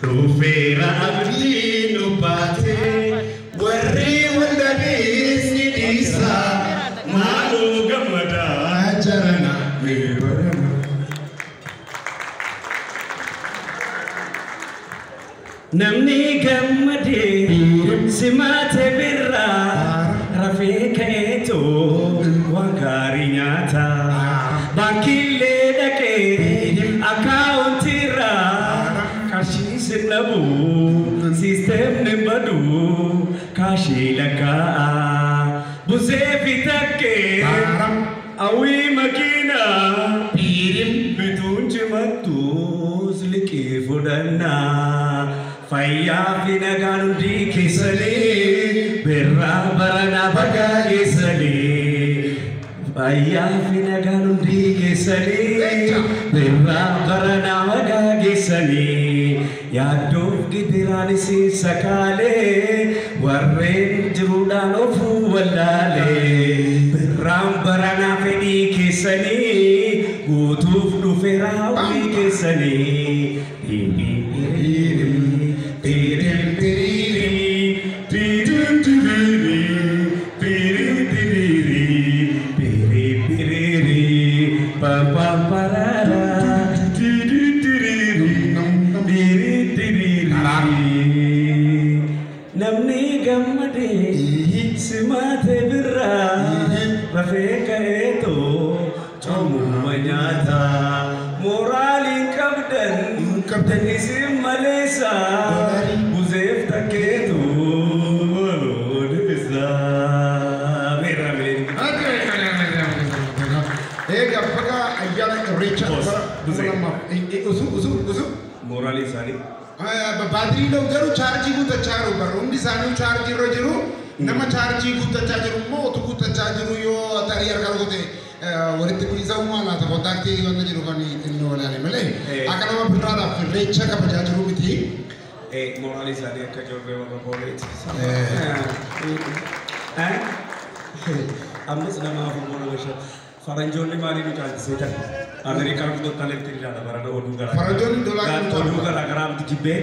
Dhufeera abdii nu baate warri wal dhabees ni dhiisa maaloo gammadaa jarana barana. Namni gammadee simaate birraa rafee ka'eetu waan gaarii nyaata. Baankiilee dhaqee akkaawuntiirraa qarshii sin dhabu siisteemni badu kaashii lakkaa'a. Busee fi takkee hawwii makiinaa bituun cimattus liqii fudhannaa. Fayyaa fi nagaan hundi keessanii birraa baranaa baga geessanii. Fayyaa fi nagaan hundi keessanii birraa baranaa baga geessanii. Yaaddoof gidiraan isin sakaalee warreen jiruudhaan ofuu wallaalee. Birraan baranaa fedhii keessanii guutuuf dhufe raawwii keessanii. Namni gammadee simaate birraa rafee ka'eetu coomuma nyaata. Moraaliin qabdan isin maleessa buzeef takkeetu waloo deebisa. Beerra mileen. Egaa baga ayyaana Irreecha bara 2000 usu usu usu. Mooraalii isaanii. Baatirii loon garuu chaarjii guuttachaa jiru barru hundi isaanii chaarjii irra jiru. Nama chaarjii guuttachaa jiru immoo utuu guuttachaa jiru yoo tarii harka rukute walitti bu'iinsa uumaa laata kontaaktii wanta jiru kan xinnoo ilaale malee akka nama birraadhaaf Irreecha kabajaa jiru miti. Mooraalii isaanii akka ijoollee warra booleeti. Ammas nama afur moo nama shan. Faranjoonni maalii nu caalchisee tan? Ameerikaan kutoota ilaala barana oduu garaa. Faranjoonni doolaara nu oduu garaa garaa miti jibbee.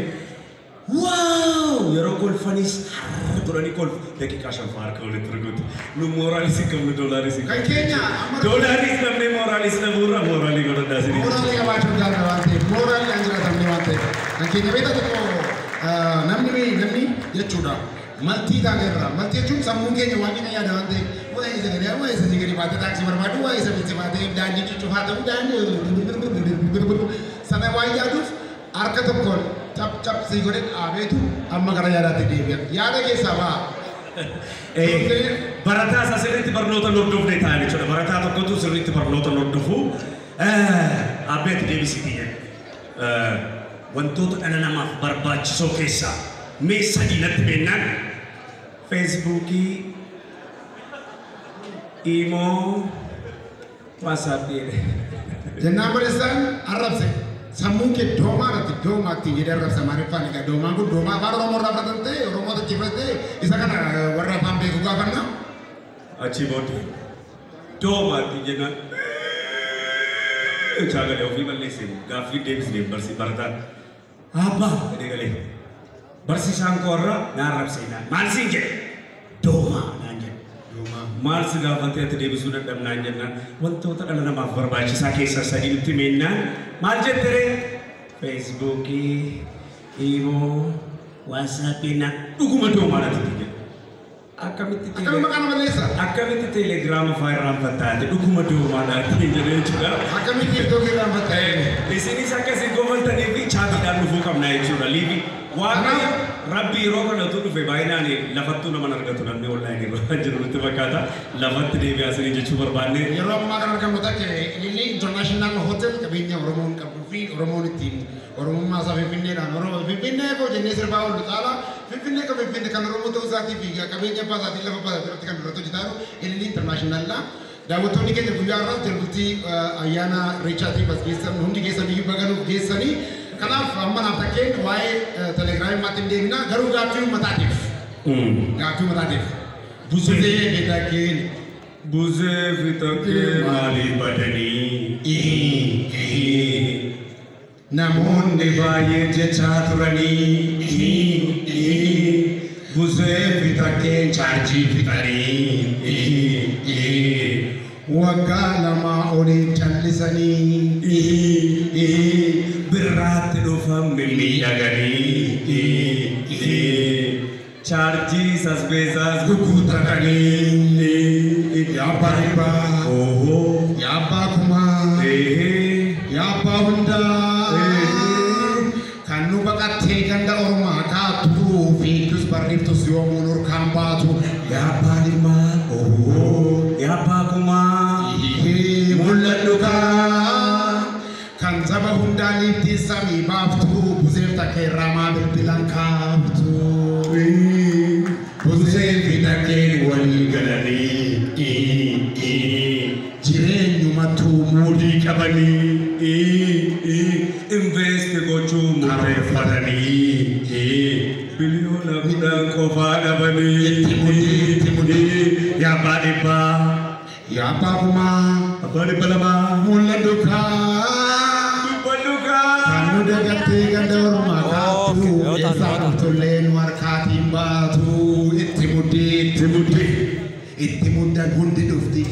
Waaw! Yeroo kolfanis godhanii kolfu daqiiqaa 5 harka walitti rukutu. Nu mooraalis hin qabnu doolaaris hin Kan qabnu. keenya amma Doolaaris dhabnee mooraalis dhabuurra mooraalii godhadhaa isinii. Mooraalii qabaachuun gaariidha waan ta'eef mooraalii aan jiraatamne waan ta'eef kan keenya beektaa tokko namni jechuudha maltii taateerra maltii jechuun sammuun keenya waan inni yaada waan ta'eef waa isa gadi waa isa gadi baatee taaksii barbaadu waa isa miti baatee daandii cuccufaa ta'uu daandii sana waan yaaduuf harka tokkoon cap cap sii godhe dhaabeetu amma gara yaadaatti deebi'a yaada keessaa ba'a. Barataa isaa sirriitti barnoota hin hordofne ta'an jechuudha. Barataa tokkotu sirriitti barnoota hin hordofu. Abbeetti deebisitii jedhe. Wantoota dhala namaaf barbaachisoo keessaa mee sadii natti beennaan Feesbuukii, Imoo, Waatsaappii jedhe. Jennaan barreessaan arrabse sammuun kee doomaa irratti doomaatti jedhee arrabsa maaliffaan egaa doomaan kun doomaa afaan Oromoo irraa fudhatan ta'e Oromoo achi fudhatee isa kana warra afaan beeku gaafanna. Achii booddee doomaatti jennaan chaagalee ofii balleessee gaaffii deebisnee barsi barataan. Abbaa jedhee galee barsiisaan koo irra na arrabsee naan maal siin jedhe doomaa naan jedhe. Maal si gaafatee ati deebisuu dadhabnaan jennaan wantoota dhala namaaf barbaachisaa keessaa sadii nutti meennaan maal jette ree Feesbuukii, Imoo, Waatsaappii naan dhuguma doomaa natti jedhe. Akkamitti Akkamiin maqaa nama balleessa? Akkamitti teelegiraama fa'aa irraanfattaa dhuguma doomaa naatti jedhee jechuudha. Akkamitti TikTokii irraanfattaa? Isinis akkasii gofaltanii fi chaatiidhaan dhufuu qabna jechuudha. Liivi Waaqayyo Rabbi yeroo kanatu dhufe baay'inaan lafattuu nama argatu namni onlaayinii irra jiru nutti fakkaata. Lafatti deebi'aa isinii jechuu barbaanne. Yeroo ammaa kana argamu takka Ilillee International Hotel qabeenya Oromoon qabduu fi Oromoon ittiin Oromummaa isaa Finfinneedhaan Oromoo Finfinnee koo jennee sirbaa oolu caala Finfinnee kan Finfinnee kan Oromoo ta'uu isaatii fi qabeenya abbaa isaatii lafa abbaa isaatii irratti kan irratti hojjetaa jiru Ilillee International dha. Daawwattoonni keenya guyyaa har'aas jalbultii ayyaana Irreechaatiif as geessan hundi keessan iyyuu baganuuf geessanii kanaaf amma naaf takkeen waa'ee telegiraamii maatti hin deebina garuu gaaffii uummataatiif gaaffii uummataatiif. Buzee. Buzee Beetakkeen. Buzee fi takkee maalii badanii? Namoonni baay'een jechaa turanii Buzee fi takkeen chaarjii fixanii Waggaa 2 oliif callisanii Birraatti dhufan mimmiidhaganii chaarjii sasbeesaas gugguutatanii Yaa abbaa dhibbaa, yaa abbaa kumaa, yaa abbaa hundaa kan nu baqattee ganda ormaa kaatu fiigdus barreefftus yoomuu nurkaan baatu. Yaa abbaa dhibbaa, yaa abbaa kumaa, Mul'adhu kaa kan saba hundaa liiftii samii baaftu buseef takkeerraa maa bilbilan kaaftu. Buzee fi takkeen walii galanii Jireenyumattuu muudii qabanii invest gochuu murteeffatanii biliyoona 10 qofaa dhabanii. Itti mudii, itti mudii. Yaa abbaa dhibbaa, Yaa abbaa kumaa, abbaa 200 mul'adhu kaa dubbadhu kaa. kan nu dagattee ganda ormaa kaattu eessaa dhuftullee nu harkaatiin baatu. Itti mudii, itti mudii, itti muddan hundi dhufti.